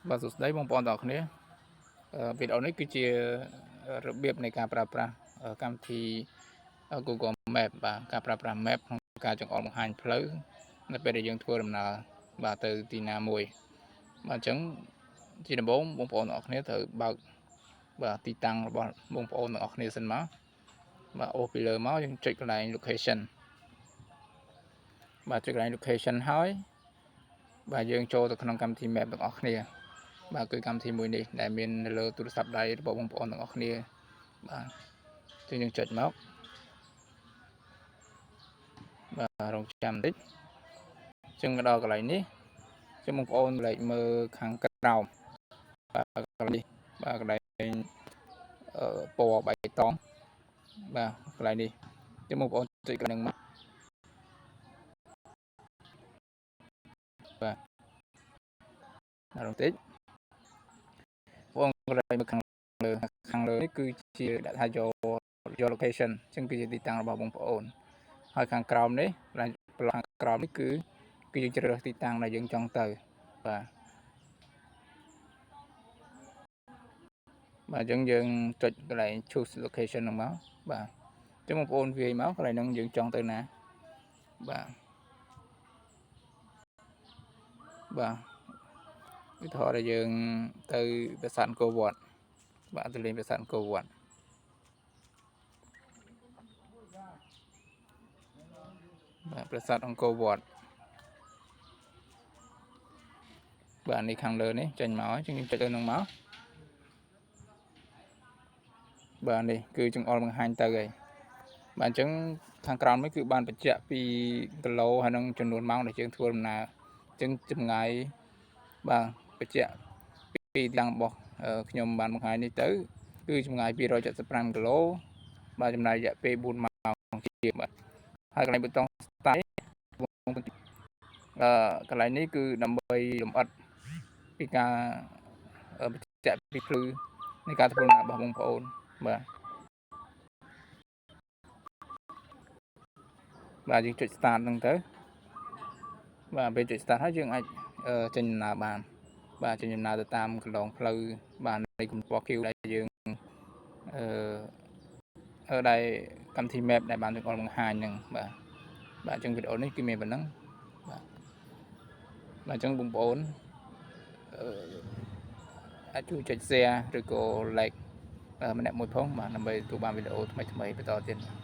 បាទសួស្តីបងប្អូនទាំងអស់គ្នាវីដេអូនេះគឺជារបៀបនៃការប្រើប្រាស់កម្មវិធី Google Map បាទការប្រើប្រាស់ Map ក្នុងការចង្អុលបង្ហាញផ្លូវនៅពេលដែលយើងធ្វើដំណើរបាទទៅទីណាមួយបាទអញ្ចឹងជាដំបូងបងប្អូនទាំងអស់គ្នាត្រូវបើកបាទទីតាំងរបស់បងប្អូនទាំងអស់គ្នាសិនមកបាទអូសពីលើមកយើងចុចកន្លែង location បាទចុចកន្លែង location ហើយបាទយើងចូលទៅក្នុងកម្មវិធី Map ទាំងអស់គ្នាបាទគឺកម្មវិធីមួយនេះដែលមាននៅលើទូរស័ព្ទដៃរបស់បងប្អូនទាំងអស់គ្នាបាទចឹងយើងចុចមកបាទរងចាំបន្តិចចឹងមកដល់កន្លែងនេះចឹងបងប្អូនលេខមើលខាងក្រោមបាទកន្លែងនេះបាទកន្លែងអឺពណ៌បៃតងបាទកន្លែងនេះចឹងបងប្អូនចុចកន្លែងហ្នឹងមកបាទរងតិចបងកន្លែងមើលខាងលើខាងលើនេះគឺជាដាក់ថាយកយក location អញ្ចឹងគឺជាទីតាំងរបស់បងប្អូនហើយខាងក្រោមនេះកន្លែងប្លង់ខាងក្រោមនេះគឺគឺយើងជ្រើសរើសទីតាំងដែលយើងចង់ទៅបាទបាទអញ្ចឹងយើងចុចកន្លែង choose location ហ្នឹងមកបាទអញ្ចឹងបងប្អូនវាយមកកន្លែងហ្នឹងយើងចង់ទៅណាបាទបាទឧទាហរណ៍ដែលយើងទៅប្រាសាទអង្គរវត្តបាទទៅលេងប្រាសាទអង្គរវត្តបាទប្រាសាទអង្គរវត្តបាទនេះខាងលើនេះចេញមកអញ្ចឹងយើងចុចទៅនឹងមកបាទនេះគឺចង្អុលបង្ហាញទៅហើយបាទអញ្ចឹងខាងក្រោមនេះគឺបានបញ្ជាក់ពីគីឡូហើយនឹងចំនួនម៉ោងដែលយើងធ្វើដំណើរអញ្ចឹងចម្ងាយបាទបញ្ជាក់ពីទីតាំងរបស់ខ្ញុំបានបង្ហាញនេះទៅគឺចម្ងាយ275គីឡូបាទចំណាយរយៈពេល4ម៉ោងជាងបាទហើយកន្លែងប៊ូតុង start អឺកន្លែងនេះគឺដើម្បីលម្អិតពីការបញ្ជាក់ពីភ្លឺនៃការធ្វើដំណើររបស់បងប្អូនបាទបាទយើងចុច start ហ្នឹងទៅបាទពេលចុច start ហើយយើងអាចចេញដំណើរបានបាទចេញដំណើរទៅតាមកន្លងផ្លូវបាទនៃកំពស់គីវដែលយើងអឺដែលកម្មវិធី map ដែលបានចង្អុលបង្ហាញហ្នឹងបាទបាទអញ្ចឹងវីដេអូនេះគឺមានប៉ុណ្ណឹងបាទបាទអញ្ចឹងបងប្អូនអឺអាចជួយចុច share ឬក៏ like ម្នាក់មួយផងបាទដើម្បីទទួលបានវីដេអូថ្មីៗបន្តទៀត។